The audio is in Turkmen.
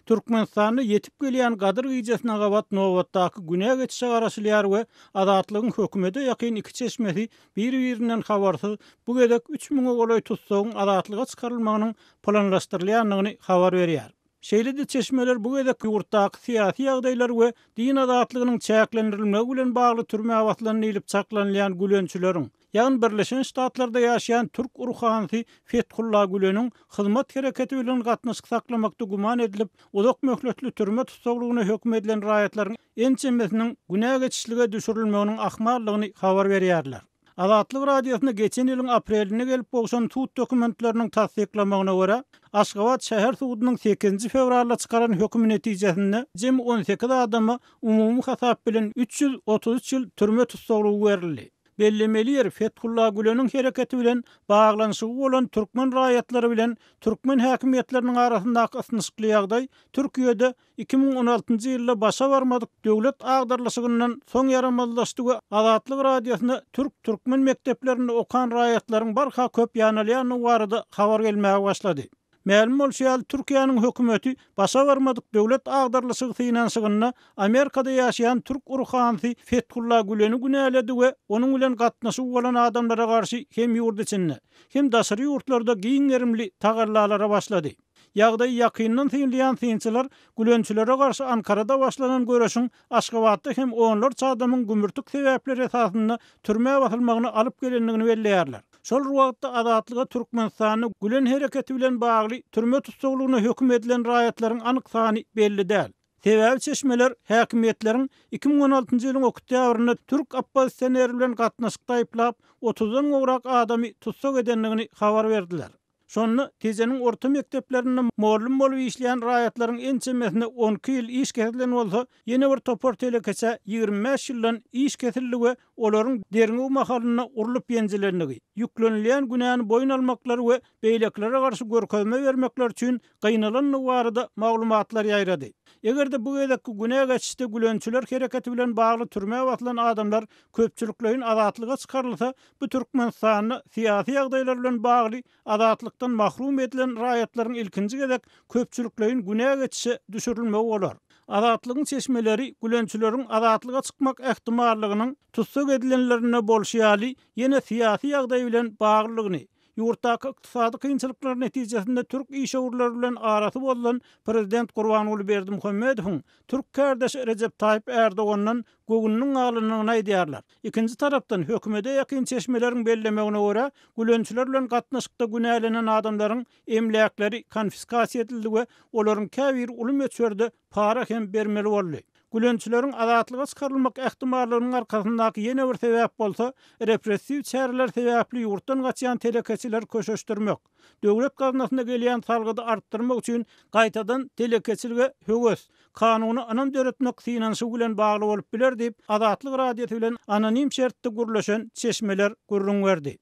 Türkmenistanda ýetip gelýän Gadyr gijesine gabat nobatdaky günä geçişe garaşylýar we Azatlygyň hökümete ýakyn iki çeşmesi bir-birinden habarsyz bu gezek üç müňe golaý tussagyň azatlyga çykarylmagynyň planlaşdyrylýandygyny habar berýär. Şeýle-de çeşmeler bu gezek ýurtdaky syýasy ýagdaýlar we din azatlygynyň çäklendirilmegi bilen bagly türmä basylan diýlip çaklanylýan gülençileriň, ýagny Birleşen Ştatlarda ýaşaýan türk ruhanysy Fethullah Güleniň Hyzmat hereketi bilen gatnaşyk saklamakda güman edilip, uzak möhletli türme tussaglygyna höküm edilen raýatlaryň ençemesiniň günä geçişlige düşürilmeginiň ahmaldygyny habar berýärler. Azatlyk Radiosyna geçen ýylyň aprelinde gelip gowşan sud dokumentleriniň tassyklamagyna görä, Aşgabat şäher sudunyň sekizinji fewralda çykaran hökümi netijesinde jemi 18 adama umumy hasap bilen 333 ýyl türme tussaglygy berildi. Bellemeli ýeri, Fethullah Güleniň hereketi bilen baglanyşygy bolan türkmen raýatlary bilen türkmen häkimiýetleriniň arasyndaky ysnyşykly ýagdaý Türkiýede 2016-njy ýylda başa barmadyk döwlet agdarylyşygyndan soň ýaramazlaşdy we Azatlyk Radiosyna türk-türkmen mekdeplerinde okan raýatlaryň barha köp ýanalýandygy barada habar gelmäge başlady. Mälim bolşy ýaly, Türkiýäniň hökümeti başa barmadyk döwlet agdarylyşygy synanyşygynda Amerikada ýaşaýan türk ruhanysy Fethullah Güleni günäledi we onuň bilen gatnaşygy bolan adamlara garşy hem ýurt içinde, hem daşary ýurtlarda giň gerimli tagallalara başlady. Ýagdaýy ýakyndan synlaýan synçylar gülençilere garşy Ankarada başlanan göreşiň Aşgabatda hem onlarça adamyň gümürtik sebäpler esasynda türmä basylmagyna alyp gelendigini belleýärler. Şol bir wagtda Azatlyga Türkmenistanda Gülen hereketi bilen bagly türme tussaglygyna höküm edilen raýatlaryň anyk sany belli däl. Sebäbi çeşmeler häkimiýetleriň 2016-njy ýylyň oktýabrynda türk oppozisioneri bilen gatnaşykda aýyplap, otuzdan gowrak adamy tussag edendigini habar berdiler. Şonda Tejeniň orta mekdeplerinde mugallym bolup işleýän raýatlaryň ençemesine 12 ýyl iş kesilen bolsa, ýene bir topar telekeçä 25 ýyldan iş kesildi we olaryň derňew mahalynda urlup-ýenjilendigi, ýüklenilýän günäni boýun almaklary we beýlekilere garşy görkezme bermekleri üçin gynalandygy barada maglumatlar ýaýrady. Eger-de bu gezekki günä geçişde gülençiler hereketi bilen bagly türmä basylan adamlar köpçülikleýin azatlyga çykarylsa, Bu Türkmenistanda syýasy ýagdaýlar bilen bagly azatlykdan mahrum edilen raýatlaryň ilkinji gezek köpçülikleýin günä geçişe düşürilmegi bolar. Azatlygyň çeşmeleri gülençileriň azatlyga çykmak ähtimallygynyň tussag edilenlerinde bolşy ýaly ýene syýasy ýagdaý bilen baglydygyny, ýurtdaky ykdysady kynçylyklar netijesinde türk işewürleri bilen arasy bozulan prezident Gurbanguly Berdimuhamedowyň türk kärdeşi Rejep Taýyp Ärdogandan göwnüniň galyndygyny aýdýarlar. Ikinji tarapdan, hökümete ýakyn çeşmeleriň bellemegine görä, gülençiler bilen gatnaşykda günälenen adamlaryň emläkleri konfiskasiýa edildi we olaryň käbiri uly möçberde para hem bermeli boldy. Gülençileriň azatlyga çykarylmak ähtimallygynyň arkasyndaky ýene bir sebäp bolsa, repressiw çäreler sebäpli ýurtdan gaçýan telekeçileri köşeşdirmek, döwlet gaznasyna gelýän salgydy artdyrmak üçin gaýtadan telekeçilige höwes, kanuna ynam döretmek synanyşygy bilen bagly bolup biler diýip, Azatlyk Radiosy bilen anonim şertde gürleşen çeşmeler gürrüň berdi.